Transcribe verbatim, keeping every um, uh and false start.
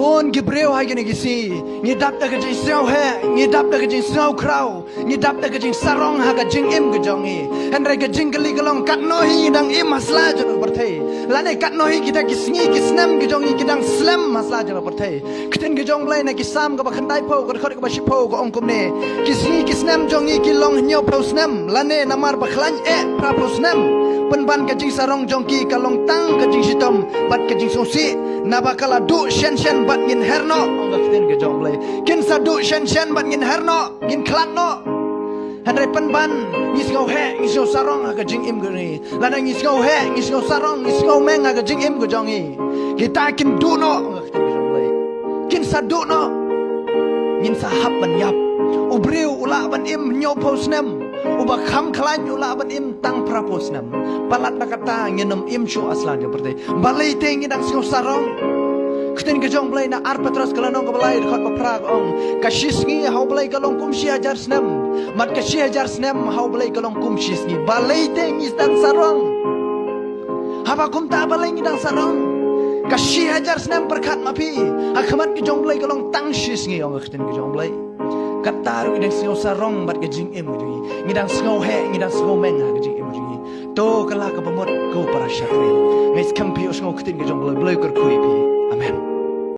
Bun ki briew ha kine ki sngi ngi dap da ka jingsngewheh, ngi dap da ka jingsngewkhraw, ngi dap da ka jingsarong ha ka jingim ka jong ngi. Hynrei ka jingkylli ka long, katno hi ngi dang im ha sla jong ka pyrthei? Lane katno hi kita ki sngi ki snem ka jong ngi ki dang slem ha sla jong ka pyrthei? Ka ktien ka jong U Blei na ki Salm kaba khyndaiphew, ka dkhot kaba shiphew ka ong kumne: Ki sngi ki snem jong ngi ki long hynñiewphew snem, lane namar ba khlaiñ eh phraphew snem. Pynban ka jingsarong jong ki ka long tang ka jingshitom bad ka jingsngewsih, naba ka la duh shen shen bad ngin her noh, ong ka ktien ka jong U Blei. Kin sa duh shen shen bad ngin her noh, ngin khlad noh. Hynrei pynban ngi sngewheh, ngi sngewsarong ha ka jingim ka jong ngi. Lada ngi sngewheh, ngi sngewsarong, ngi sngewmeng ha ka jingim ka jong ngi, kita kin duh noh, ong ka ktien ka jong U Blei. Kin sa duh noh. Ngin sa hap ban ïap. U briew u lah ban im hynñiewphew snem, uba kham khlaiñ u lah ban im tang phraphew snem. Palat na kata ngin ym im shuh ha sla jong ka pyrthei. Balei te ngi dang sngewsarong? Ka ktien ka jong U Blei na Ar Petros ka lynnong kaba lai, dkhot ba phra ka ong: Ka shi sngi ha U Blei ka long kum shi hajar snem, bad ka shi hajar snem ha U Blei ka long kum shi sngi. Balei te ngi dang sarong? Haba kumta balei ngi dang sarong? Ka shi hajar snem pyrkhat ma phi, ha khmat ka jong U Blei ka long tang shi sngi, ong ka ktien ka jong U Blei. Kata ruh ngi dang sngewsarong bad ka jingim ka jong ngi. Ngi dang sngewheh, ngi dang sngewmeng ha ka jingim ka jong ngi. To ka la kaba mut, ko para shakri. Nga ngeit skhem phi ïohsngew ka ktien ka jong U Blei, U Blei u kyrkhu ïa phi.